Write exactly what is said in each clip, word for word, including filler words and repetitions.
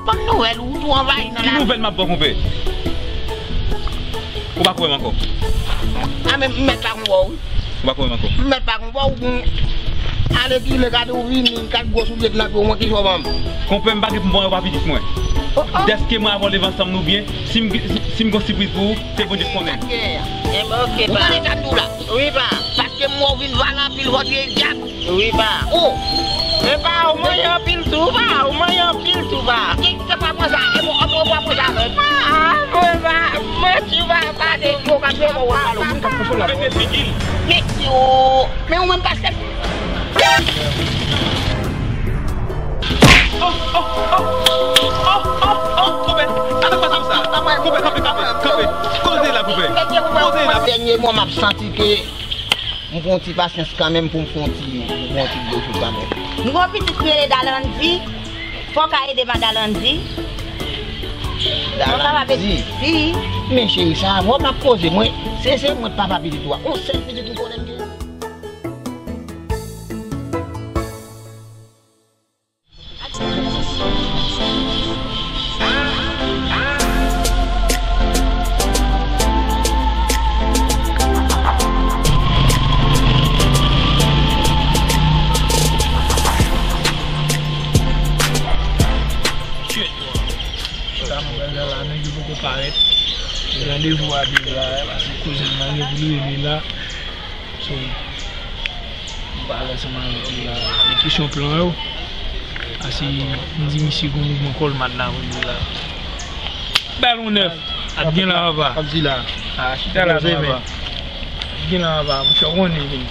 Kòm nouvèl, ou tou anvayi nan lavi. Ki nouvèl m ap ba w, konpè? Ou pa kwè m ankò? A, men m mèt pa konn wè w wi. Ou pa kwè m ankò? M mèt pa konn wè w, bon. Ale kile, gade w vini, kat gwo soulye k nan pye w, mwen ki sa w ban m? Konpè, m pa gen pou m pran yo pa pitit mwen. Oh, oh. Dèske mwen avè w leve ansanm nou byen, si m, si, si m gon sipriz pou ou, se Bondye k konnen. Ou tande sa m di w la? Wi, pa. Paske m wè w vin vale anpil, fò w di e dyab. Wi, pa. Oh! Epa, ou manyen anpil tou, pa. Ou manyen anpil tou, pa. Ki, ki pa pran sa? E bon, anpil ou pa pran sa avè l. Pa, mwen pa, manti, pa, pa de. Yo, ka fè mwen wè pale, moun k ap kouche la. Mete figi l. Mesye, oh, men ou menm pastè. Oh, oh, oh, oh, oh, oh, oh, konpè. Sa nan fè sa, sa. Konpè, kanpe, kanpe, kanpe. Kote la, konpè. Kote la. Dènye mwa, m ap santi ke M gon ti pasyans kanmenm pou m fè yon ti, pou m fè yon ti dlo sou kanmenm. M gon pitit ki rele Dalandy. Fò w ka ede m a Dalandy. Mwen kapab ede. Dalandy. Si. Men cheri, sa avè w m ap koze. Mwen, se, se mwen k papa pitit ou a. Yon sèl pitit ou konnen m gen. Chita mwen pral la, nèg yo poko parèt. Randevou a deja, paske kouzen m nan gen pou l rele la. So, m pale ansanm avèk li la. Men kesyon plan yo. Asi, m di misye gon mouvman kòlmat nan rele la. Balon nèf. Ap gen la, papa. Ap di la. A, chita la, papa. Ap gen la, papa. Monchè, w konnen, men.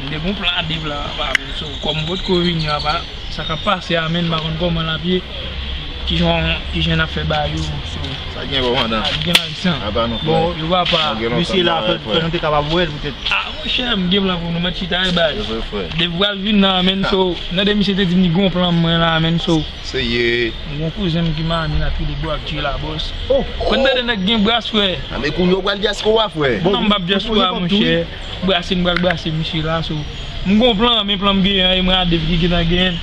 M te gon plan a de plan, papa. So, kòm m potko vini, papa. Sa k ap pase a, menn, m pa konn kòman l ap ye. Kijan, kijan n ap fè ba yo, so. Sa gen bon pandan. Sa gen lajan. Apa nou fè. Bon, yo papa. Misye la, fè, fè nou te kapab wè l poutèt. A, monchè, m gen plan pou nou, mèt chita e bay. Se vre, frè. Depi pral vin nan, menn, so. Nan de misye te di m li gon plan mwen la, menn, so. Seye. M gon kouzen m ki manmi la, ki de bò ak Dye la, bòs. Oh, oh. Konn tande nèg gen bras, frè. A, men kounye w pral dyaspora, frè. Non, m p ap dyaspora, monchè. Brase, m pral brase misye la, so. M gon plan, men plan m genyen an, e mwen a de ki gentan genyen l.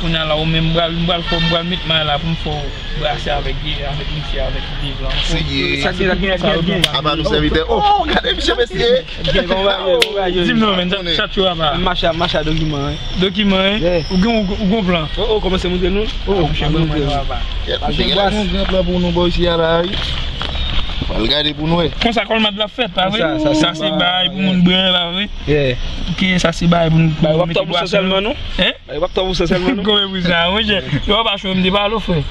Kounye a la, ou menm, m pral, m pral fè w, m pral met may la pou m fè w brase avèk, avèk misye, avèk de plan. Seye. Sa se la gen, gen, gen. Apa nou sèvitè. Oh, gade misye, mesye. Gen, bon bagay, bon bagay. Di m non, men, sa, sa tchou apa. M mache, m mache a dokiman, wi. Dokiman, wi. Yeah. Ou gen, ou, ou gon plan. Oh, oh, kòmanse montre nou. Oh, monchè, mwen, mwen, papa. Kèt, monchè, gen la gen yon gran plan pou nou bò isi a la, wi. Pral gade pou nou wè. Konsa kòlmat la fèt, pa vre? Sa, sa se bay pou moun bwè, pa vre? Yeah. Ok, sa se bay pou nou, pou nou mete bwason. Bay w ap tòp ou sèlman, non? Hein? Bay w ap tòp ou sèlman, non? Konbyen pou sa, monchè? Yo pa cho m te pale w, frè.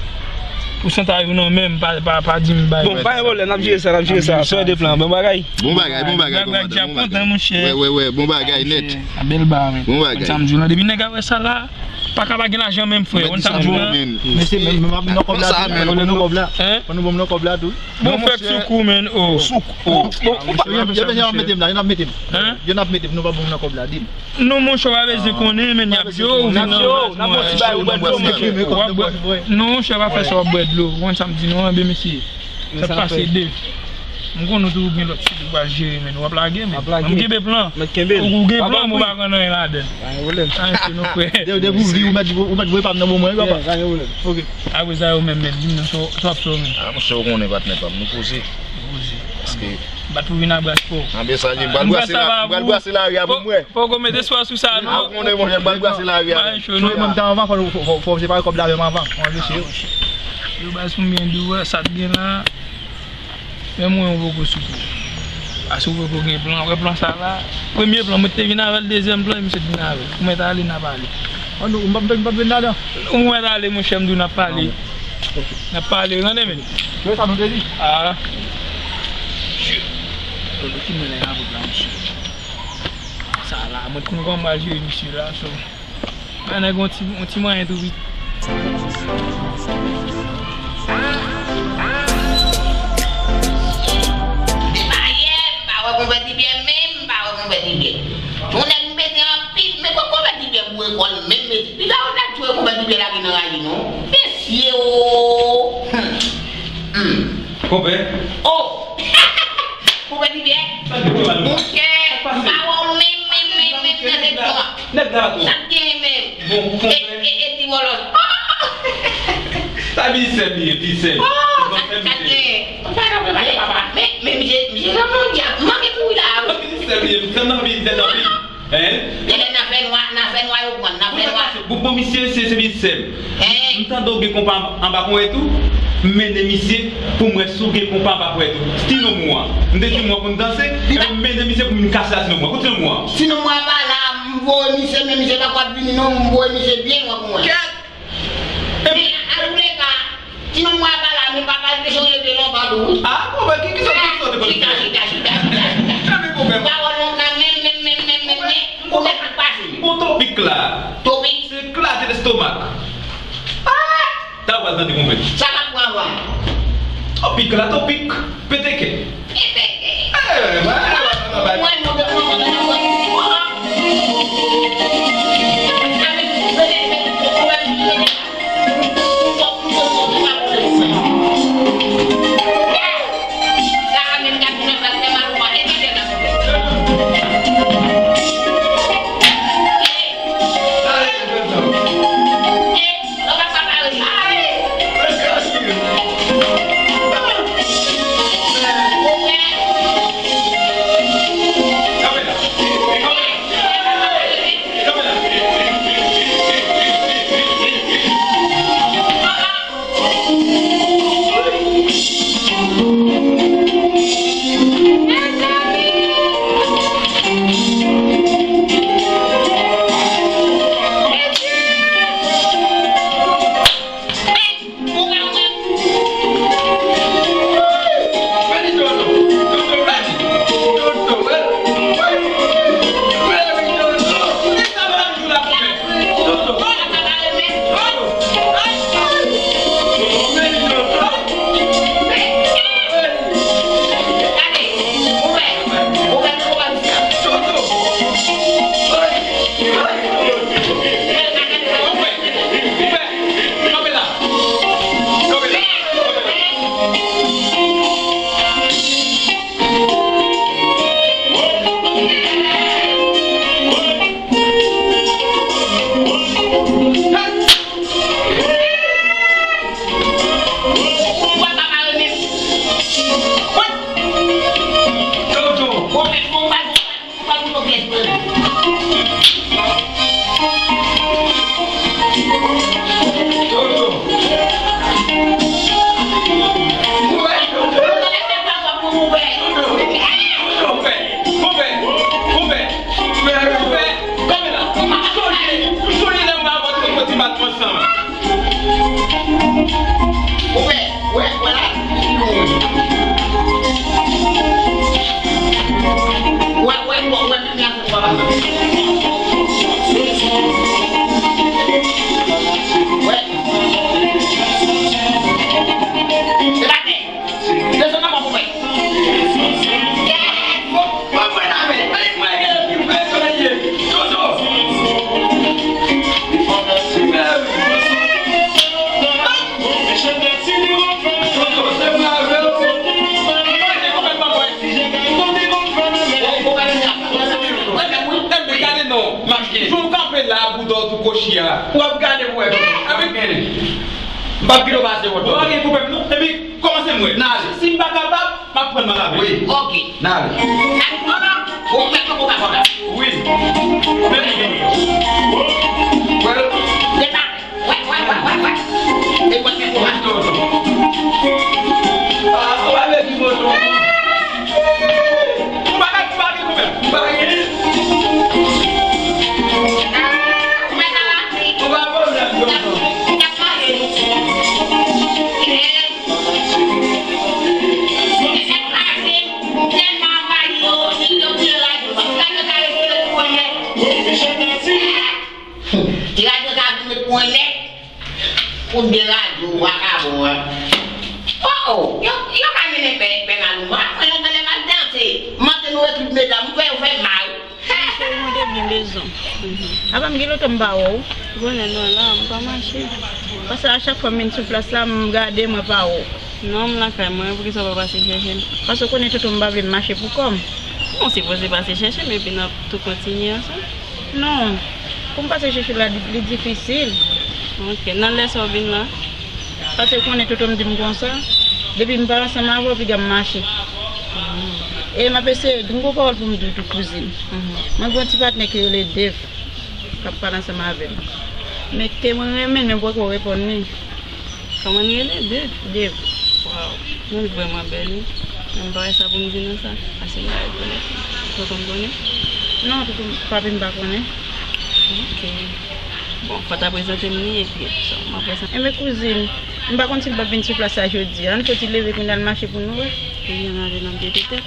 Pousantaj ou nan men m, pa, pa, pa di m bay. Bon, pa gen pwoblèm, n ap jere sa, n ap jere sa. Sou de plan, bon bagay. Bon bagay, bon bagay, kòmandan, bon bagay. Wè, wè, wè, bon bagay, nèt. A bèl ba, men. Bon bagay. Sa m di w la, depi nèg a wè sa la, pa ka pa gen lajan menm, frè. Konn sa m di w la. Mesye, men, men, men, nan kòb la, nan kòb la. Hein? Bon, frè, sou kou, men, oh. Sou kou. Bon, bon, bon, yo ap mete m la, yo ap mete m. Hein? Yo ap mete m, nou pa bon nan kòb la, di m. Non, monchè, w pa bezwen konnen, men y ap di w vin nan angaje mwen. Non, monchè, pa fè sa w ap bwè dlo. Ou konn sa m di nou an, ben, mesye. Sa pase de. M konnen w toujou gen lòt chit ou pral jere, men w ap lage, men. M kenbe plan. Ou gen plan, men w pa pran anyen ladan l. Pa gen pwoblèm. Anyen, se nou, frè. Depi w vi, ou mèt, ou mèt voye pa m nan bon mwen, wi, papa. Pa gen pwoblèm. Ok. Apre sa, yo menm, menm, di m non, sa w ap fè w menm. A, monchè, ou konnen, patnè pa m, nou poze. Nou poze. Paske bat pou vin a bras fò. Anben sa, m pral brase la, m pral brase lari a pou mwen. Fò, fò w mete espwa sou sa, non. A, ou konnen, monchè, m pral brase lari a. Mwen, mwen, m ta anvan, fò, fò, fò, fò w separe kòb la avè m anvan. Mwen, mesye. Yo, baz, pou m byen di w, sa t gen la. Men mwen, ou poko sou kou. Paske ou poko gen plan, wè plan sa la. Premye plan, mwen te vin avè l, dezyèm plan, misye te vin avè l. Ou mèt ale, n ap ale. An nou, m p ap, m p ap vin ladan. Ou mèt ale, monchè, m di w n ap pale. N ap pale, tande, men. Wè sa nou te di? Ah. Yo, ki mwen nèg avòt la, mesye. Sa la, mwen t konn kòman m pral jere misye la, so. Ba nèg yon ti, yon ti mwayen tou vit. Depi ayè, m pa wè konpè Dibyè menm, m pa wè konpè Dibyè. Yon nèg m pete anpil, men konpè Dibyè boure kò l menm, men pita yon nèg tchwe konpè Dibyè lage nan rayi non. Mesye o! Hmm. Hmm. Konpè? Oh! Konpè Dibyè? Monchè, m pa wè w menm, menm, menm, menm nan seksyon an. Sa k genyen menm? E, e, e ti vòlò. Sa Vizitè m li ye, vizitè m. Oh, sa, sa gen. Sa ka pale, papa. Men, men, misye, misye, nan yon dyab. Manke kouri la. Vizitè m li ye, vizitè m nan vizitè nan vizitè. Hein? Genlè nan fènwa, nan fènwa yo pran, nan fènwa. Bon, bon, misye, se, se vizitè m. Hein? M tande w gen konpa anba ponyèt ou. M mennen misye pou m wè si w gen konpa anba ponyèt ou. Stinomou an. M te di mwen konn danse. Epi m mennen misye pou m vin kase la stinomou an. Kote stinomou an? Stinomou an pa la, m voye misye, men misye pa kwè ap vini non, m voye misye byen lwen pou mwen. Kèt! Men, antouleka, ti nonm mwen pa la, men papa l te chanje de lontan tou, wi. Ah, bon, ben, ki, ki sa, ki sa w te konn fè? Chita, chita, chita, chita, chita. Sa vle pwoblèm. Pawòl nou nan men, men, men, men, men, men, ou mèt ap pase. Bon, topik la. Topik? Se klate lestomak. Ah! Ta pral tande konpè. Sa k ap pran van? Topik la, topik. Peteke. Ou wè, wè, wè la. Wè, wè, wè, wè, men a fè wè la. Wè. Se pa tè. Desann anba pou mwen. Bon, bon, mwen la, men. Ay, mwen gen yon ti presyon, ye. Toto. Toto, se mwen avè w. Mwen te konprann pa mwen. Mwen te konprann. Mwen te konprann. Mwen te konprann. Gade non, maske. Jou w kanpe la, bouda w tou kwochi a. W ap gade pou wè, Toto. Epi, m p ap kite w pase, Toto. Ou pa gen pwoblèm, non. Epi, kòmanse m wè. N ale. Si m pa kapab, m ap pran mal avè l. Wi. Ok. N ale. N ale. Ou mèt ou pa konn. Wi. Mèt ou konn. Well. Depa. Wè, wè, wè, wè, wè. E wè, wè, wè. Wi, Toto. Ah, ou pa vle di moto. Ou pa gen, ou pa gen pwoblèm. Ou pa gen. Ah, ou mèt al Afrik. Ou pa pwoblèm, Toto. Ou mèt al Afrik. Ti radyo sa vin met pou en nèg. Kout de radyo, vakabon an. Oh, oh, yo, yo ka mennen pè, pè Malouma. Mwen, lè m al danse, m antre nou ekip medam, m kwè yo fè mal. Cheri, mwen te byen bezwen. Apa m gen lontan m pa wè w. Ou konnen non la, m pa mache. Paske a chak fwa m vin sou plas la, m gade, mwen pa wè w. Non, m lakay mwen, poukisa w pa pase chèche m? Paske w konnen tonton m pa vle m mache pou kò m. Bon, w sipoze pase chèche m, epi n ap tou kontinye ansanm. Non, pou m pase chèche w la, li, li difisil. Ok, nan lè sa w vin la? Paske ou konnen tonton m di m konsa, depi m pa ansanm avè w, piga m mache. E m ap eseye, m gon pawòl pou m di w tou, kouzin. Mwen gen yon ti patnè ki rele Dave, k ap pale ansanm avè m. Men ke mwen renmen l, men m poko reponn li. Kòman l rele? Dave? Dave. Waw, non l vrèman bèl, wi. Men m pa wè sa pou m di non sa. Ase m pa rekonèt li. Ou konn konnen? Non, tonton, papi m pa konnen. Ok. Bon, fò w ta prezante m li, epi, so, m ap wè sa. Enben, kouzin, m pa konn si l p ap vin sou plas la jodi a. Ann soti leve kounye a, n al mache pou nou wè. Ebyen, n ale, n ap gete tèt.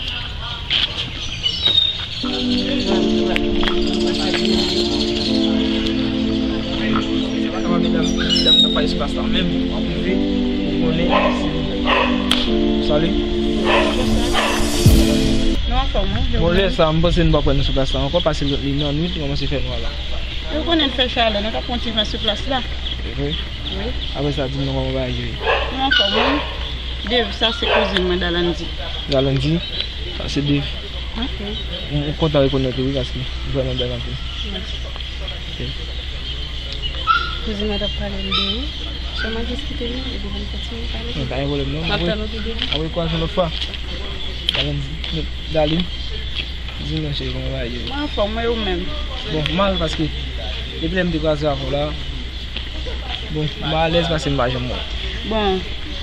Kòman medam, medam k ap pale sou plas la menm, w ap rive, ou konnen. Salut. Nou anfòm, wi. Bon, lè sa, m panse nou p ap wè nou sou plas la ankò, paske l, li nan nwit, li kòmanse fè nwa la. Ou konnen l fè chalè, nou t ap pran ti van sou plas la. Se vre? Wi. Apre sa, di m non kòman bagay yo ye. Nou anfòm, wi. Dave, sa se kouzin mwen, Dalandy. Dalandy? Sa se Dave. Ok. M, m kontan rekonèt ou, wi, paske ou vrèman bèl anpil. Mèsi. Ok. Kouzin mwen t ap pale m de ou. Sèlman jis kite nou, epi nou kontinye pale. Non, pa gen pwoblèm, non. M ap tann ou pi devan. Apre, apre, kwaze yon lòt fwa. Dalandy, Dalandy. Di m non, cheri, kòman bagay yo ye? Mwen anfòm, mwen, ou menm? Bon, mal paske depi lè m te kwaze avè w la, bon, m alèz paske m pa janm wè w. Bon,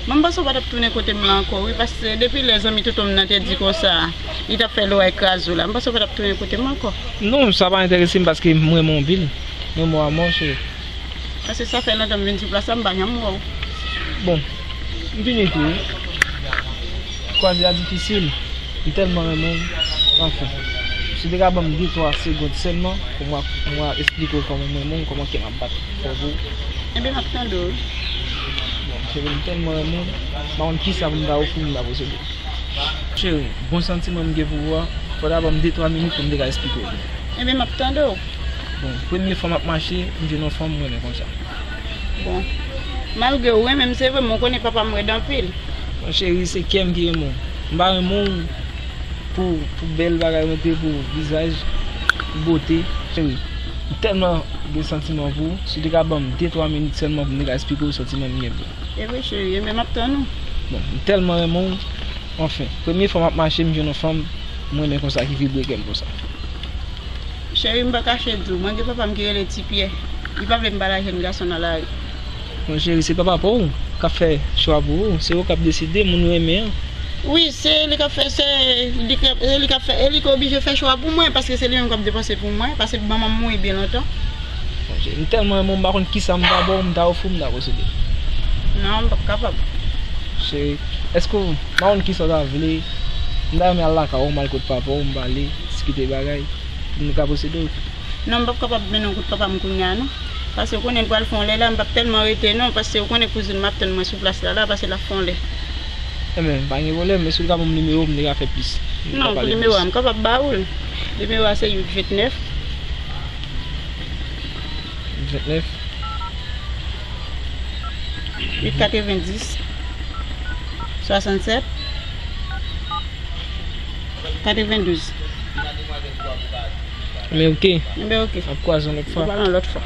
mwen m panse w pa t ap tounen kote m la ankò, wi, paske depi lè zanmi tonton m nan te di konsa, li t ap fè loray kraze w la, m panse w pa t ap tounen kote m ankò. Non, sa pa enterese m paske m renmen w anpil. M renmen w amò, cheri. Paske sa fè lontan m vin sou plas la, m pa janm wè w. Bon, m vini tou, wi. Kwaze a difisil. M tèlman renmen w. Anfen, si w te ka ban m de twa segond sèlman pou mwen, pou mwen esplike w kòman m renmen w, kòman kè m ap bat fò pou ou. Ebyen, m ap tande w, wi. Bon, cheri, m tèlman renmen w, m pa konn kisa pou m ta ofri w, m ta posede. Cheri, bon santiman m gen pou ou a, fò w ta ban m de twa minit pou m te ka esplike w li. Ebyen, m ap tande w. Bon, premye fwa m ap mache, m jwenn yon fanm m renmen konsa. Bon, malgre w renmen m, se vre, men w konnen papa m rèd anpil. Bon, cheri, se kè m ki renmen w. M pa renmen w pou, pou bèl bagay mwen te, pou vizaj, pou bote. Cheri, m tèlman gen santiman pou ou, si w te ka ban m de twa minit sèlman pou m te ka esplike w santiman m gen pou ou. Ebyen, cheri, ebyen, m ap tann ou. Bon, m tèlman renmen w. Anfen, premye fwa m ap mache, m jwenn yon fanm m renmen konsa ki vibre kè m konsa. Cheri, m pa kache di w, mwen gen papa m ki rele Ti Pyè. Li pa vle m ba l a jèn gason nan lari. Bon, cheri, se pa papa w k ap fè chwa pou ou. Se ou k ap deside moun ou renmen an. Wi, se li k ap fè, se li k, se li k ap fè, e li ki oblije fè chwa pou mwen, paske se li menm k ap depanse pou mwen, paske manman m mouri byen lontan. Bon, cheri, m tèlman renmen w, m pa konn kisa m ta ba w, m ta ofri w, m ta posede. Non, m p ap kapab. Cheri, èske w, m pa konn kisa w ta vle, m ta renmen al lakay ou, m al kot papa w, m pale, diskite bagay, pou nou ka posede w. Non, m p ap kapab mennen w kot papa m kounye a, non. Paske w konnen l pral fè yon lè la, m p ap tèlman rete, non, paske w konnen kouzin m ap tann mwen sou plas la, la, paske l ap fè yon lè. Enben, pa gen pwoblèm, men si w ta ban m nimewo w, m te ka fè plis. Non, pou nimewo a, m kapab ba ou l. Nimewo a se uit vennèf. Vennèf. Uit katrevendis. Swasannsèt. Katrevendouz. Men oke. Enben oke. N ap kwaze yon lòt fwa. N ap pale yon lòt fwa.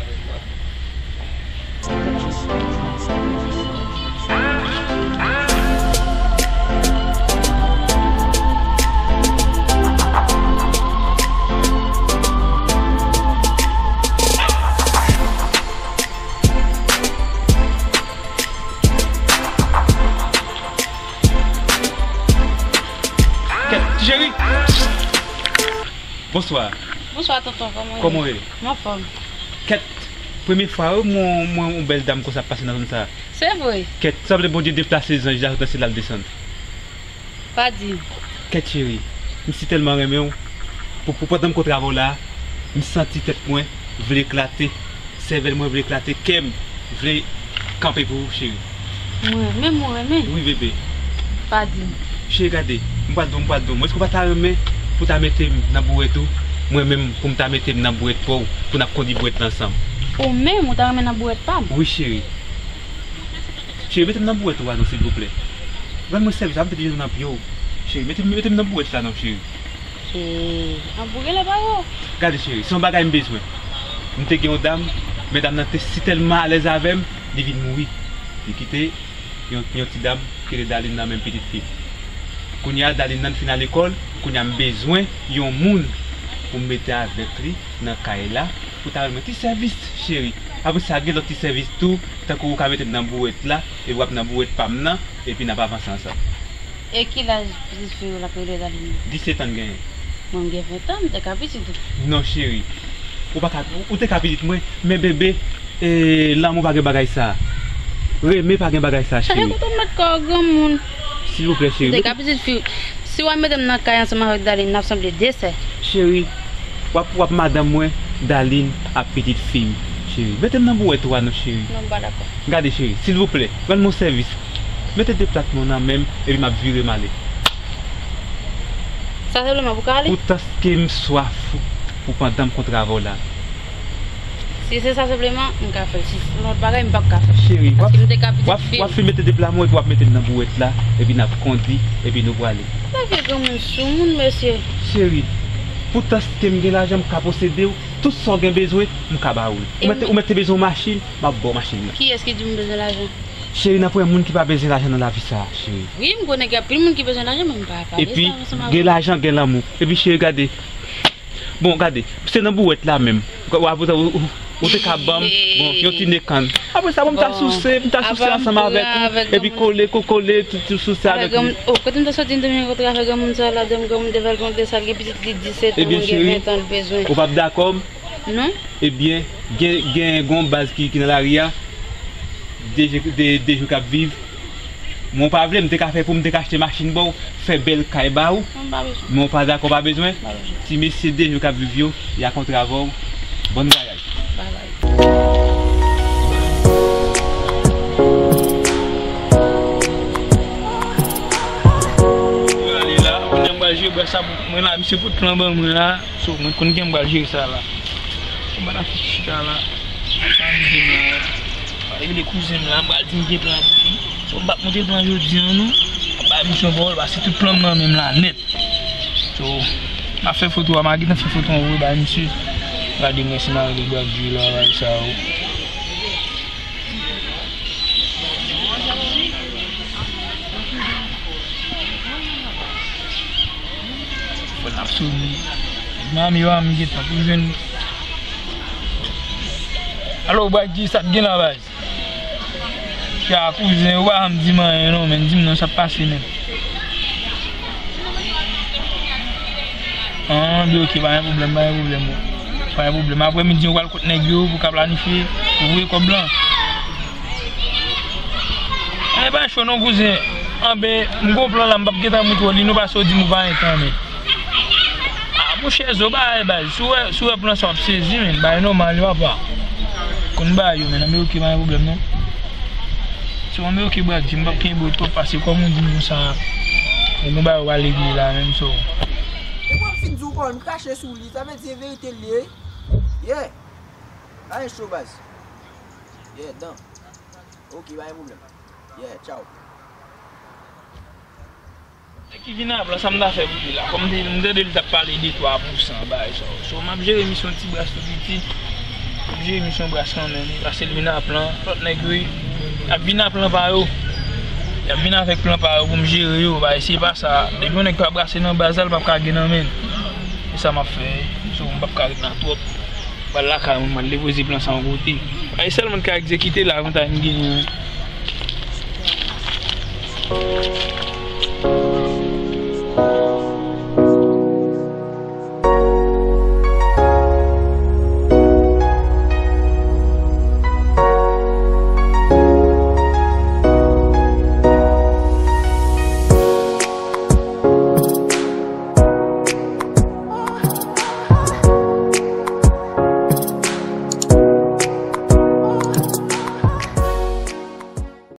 Kèt, ti cheri. Bonswa. Bonswa, tonton, kòman w ye? Kòman w ye? M anfòm. Kèt, premye fwa wi mwen, mwen, yon bèl dam konsa ap pase nan zòn sa. Se vre. Kèt, sanble Bondye deplase zanj la sot nan syèl la al desann. Pa di. Kèt cheri, m si tèlman renmen w. Pou, pou pandan m kontre avè w la, m santi tèt mwen vle eklate, sèvèl mwen vle eklate, kè m vle kanpe pou ou, cheri. Mwen renmen, mwen renmen. Wi, bebe. Pa di m. Cheri, gade, m pral di w, m pral di w. Èske w pa ta renmen pou w ta mete m nan bouwèt ou? Mwen menm, pou m ta mete m nan bouwèt pa w, pou n ap kondi bouwèt la ansanm. Ou menm, ou ta renmen nan bouwèt pa m? Wi, cheri. Cheri, mete m nan bouwèt ou a non, silvouplè. Rann mwen sèvis la, m te bezwen nan pye w. Cheri, mete, mete m nan bouwèt la non, cheri. Cheri, an pou genlè pa yo. Gade, cheri, se yon bagay m bezwen. M te gen yon dam, men dam nan te si tèlman alèz avè m, li vin mouri. Li kite Yon, yon ti dam ki rele Daline nan, menm pitit fi m. Kounye a, Daline nan fin al lekòl, kounye a m bezwen yon moun pou m mete avèk li nan kay la, pou ta rann mwen ti sèvis, cheri. Apre sa, gen lòt ti sèvis tou, tankou ou ka mete m nan bouwèt la, epi w ap nan bouwèt pa m nan, epi n ap avanse ansanm. E ki laj pitit fi w la k rele Daline nan? Disèt an l genyen. Mwen, m gen ven tan, m te ka pitit ou. Non, cheri. Ou pa ka, ou te ka pitit mwen, men bebe, e, lanmou pa gen bagay sa. Renmen pa gen bagay sa, cheri. Cheri, kote w met kò w granmoun? Silvouplè, cheri. M te ka pitit fi w. Si w ap mete m nan kay ansanm avèk Daline, n ap sanble de sè. Cheri, w ap, w ap madanm mwen, Daline ap pitit fi m, cheri. Mete m nan bouwèt ou a non, cheri. Non, m pa dakò. Gade, cheri, silvouplè, rann mwen sèvis. Mete de plat mwen nan men m, epi m ap vire m ale. Sa senpleman pou w ka ale? Pou tanske m swaf ou, pou pandan m kontre avè w la. Si se sa senpleman, m ka fè l. Si se lòt bagay, m p ap ka fè l. Cheri, w ap, paske m te ka pitit fi w. W ap fin mete de pla mwen, epi w ap mete m nan bouwèt la, epi n ap kondi, epi nou prale. Sa vye granmoun soumoun, mesye. Cheri, pou tanske m gen lajan, m ka posede w, tout sa w gen bezwen, m ka ba ou l. Ou mèt, ou mèt te bezwen yon machin, m ap ba w machin nan. Kiyès ki di m bezwen lajan? Cheri, nan premye moun ki pa bezwen lajan nan lavi sa a, cheri. Wi, m konnen gen anpil moun ki bezwen lajan, men m pa pale sa ansanm avè w. Epi, gen lajan, gen lanmou. Epi, cheri, gade. Bon, gade, se nan bouwèt la menm. Ou, ou, ou, ou te ka ban m, bon, yon ti ne kann. Apre sa, bon, m ta souse, m ta souse ansanm avèk ou. Epi kole, kokole, tou, tou souse avèk li. O, kote m ta soti, m te vin rankontre avèk granmoun sa a la, granmoun te fè l konte sa, l gen pitit li disèt an, mwen gen ven tan, l bezwen. Ebyen, cheri, ou p ap dakò? Non. Ebyen, gen, gen, gen yon baz ki, ki nan lari a, de je, de, de jou k ap viv. Mwen, ou pa vle, m te ka fè pou m te ka achte machin ba w, fè bèl kay ba w. Mwen pa bezwen. Men w pa dakò, w pa bezwen? Pa bezwen. Ti mesye de jou k ap viv yo, y a kontre avè w. Bòn vwayaj. Babay. Mwen ale la, kounye a m pral jere bwè sa pou mwen la, misye pot plan ban mwen la. So, mwen konn gen m pral jere sa la. Mwen pa nan fouti chita la. Sa m di m la. Pale de kouzen m la, m pral di m gen plan pou li. So, m p ap montre plan jodi a non. M ap bay misye yon pawòl, paske tout plan m nan men m la nèt. So, m ap fè foto a, m a gentan fè foto an voye bay misye. Gade mwen si m a rele bwè ak jwe la, bay sa yo. Fò n ap sove. Manmi yo a m gentan pou jwenn. Alo, Bwagdi, sa k gen la, baz? Ya, kouzen, ou pa janm di m anyen non, men di m non, sa k pase, men. An, ben, oke, pa gen pwoblèm, pa gen pwoblèm, bro. Pa gen pwoblèm. Aprè midi, ou pral kot nèg yo pou ka planifye, pou voye kòb lan. Anben, pa cho non, kouzen. Anben, m gon plan la, m p ap gentan montre w li, non, paske w di m ou pa gen tan, men. A, monchè, zo bagay, baz. Si w wè, si w wè plan sa, w ap sezi, men. Bagay nòmal, wi, papa. Konn bagay yo, men, anben, oke, pa gen pwoblèm, non. Si w anben, oke, Bwagdi, m p ap kenbe w twòp, paske kòm ou di m konsa, ou gon bagay ou pral regle la, menm, so. Depi w ap fin di w pawòl, m krache sou li, sa vle di e verite l ye, wi. Yeah. Pa gen cho, baz. Yeah, dan. Ok, pa gen pwoblèm. Yeah, tchaw. Nèg ki vin apre, sa m ta fè pou li la? Kòm m te, m tande li t ap pale de twa pou san, bagay sa yo. So, m ap jere misyon ti bras tou piti. M ap jere misyon bras kanmenm, paske l vin a plan. Lòt nèg yo, y ap vin a plan pa yo. Y ap vin avèk plan pa yo pou m jere yo, bagay se pa sa. Depi yon nèg pa brase nan baz la, l p ap ka gen nan men l. Se sa m ap fè. So, m p ap ka ret la twòp. Pral lakay mwen, m al depoze plan sa yon kote. Ay sèlman ka egzekite l, avantay m genyen.